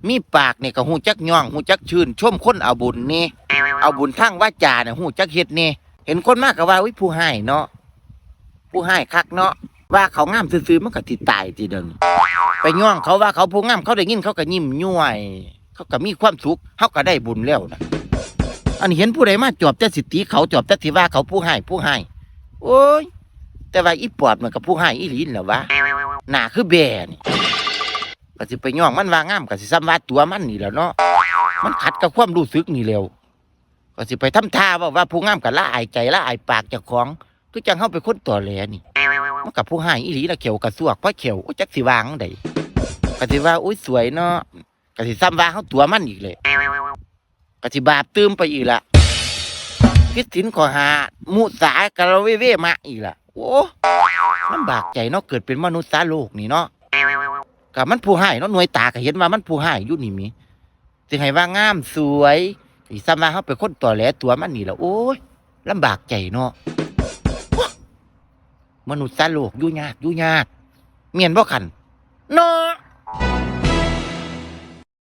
ມີປາກນີ້ກໍຮູ້ຈັກຍ້ອງ ຮູ້ຈັກຊື່ນຊົມຄົນເອົາບຸນແດ່ ເອົາບຸນທາງວາຈານີ້ຮູ້ຈັກເຮັດແດ່. ເຫັນຄົນມາກໍວ່າ ອຸ້ຍ ຜູ້ຮ້າຍເນາະ ຜູ້ຮ້າຍຄັກເນາະ ວ່າເຂົາງາມຊື່ໆ ມັນກໍຊິຕາຍຕິດຽວນີ້. ໄປຍ້ອງເຂົາວ່າເຂົາຜູ້ງາມ ເຂົາໄດ້ຍິນເຂົາກໍຍິ້ມຍ້ວຍ ເຂົາກໍມີຄວາມສຸກ ເຮົາກໍໄດ້ບຸນແລ້ວນະ. ອັນເຫັນຜູ້ໃດມາຈອບແຕ່ຊິຕິເຂົາ ຈອບແຕ່ຊິວ່າເຂົາຜູ້ຮ້າຍ ຜູ້ຮ້າຍ ໂອ້ຍ ແຕ່ວ່າອີປອບມັນກໍຜູ້ຮ້າຍອີ່ຫຼີຫັ້ນແຫຼະວະ ໜ້າຄືແບ້ນີ້. ກໍຊິໄປຍ້ອງມັນວ່າງາມ ກໍຊິສ່ຳວ່າຕົວະມັນນີ້ແຫຼະເນາະ ມັນຂັດກັບຄວາມຮູ້ສຶກນີ້ແຫຼ້ວ. ກໍຊິໄປທຳທ່າເວົ້າວ່າຜູ້ງາມກໍລະອາຍໃຈ ລະອາຍປາກເຈົ້າຂອງ ຄືຈັ່ງເຮົາເປັນຄົນຕໍແຫຼນີ້ ມັນກໍຜູ້ຮ້າຍອີ່ຫຼີລະ ແຂ້ວກໍຊວກ ພໍແຂ້ວ ໂອ້ຍ ຈັກຊິວ່າຈັ່ງໃດ. ກໍຊິວ່າ ໂອ້ຍ ສວຍເນາະ ກໍຊິສ່ຳວ່າເຮົາຕົວະມັນອີກແຫຼະ ກໍຊິບາບຕື່ມໄປອີກລະ ຜິດສິນຂໍ້ຫ້າ ມຸສາກາລະເວເວມະອີກລະ. ໂອ້ ລຳບາກໃຈເນາະ ເກີດເປັນມະນຸດສາໂລກນີ້ເນາະ. ກໍມັນຜູ້ຮ້າຍເນາະ ໜ່ວຍຕາກໍເຫັນວ່າມັນຜູ້ຮ້າຍຢູ່ນີ້ແໝ ຊິໃຫ້ວ່າງາມສວຍ ຊິສ່ຳວ່າເຮົາເປັນຄົນຕໍແຫຼຕົວະມັນນີ້ລະ. ໂອ້ຍ ລຳບາກໃຈເນາະ ມະນຸດສາໂລກ ຢູ່ຍາກ ຢູ່ຍາກ ແມ່ນບໍ່ຄັນເນາະ?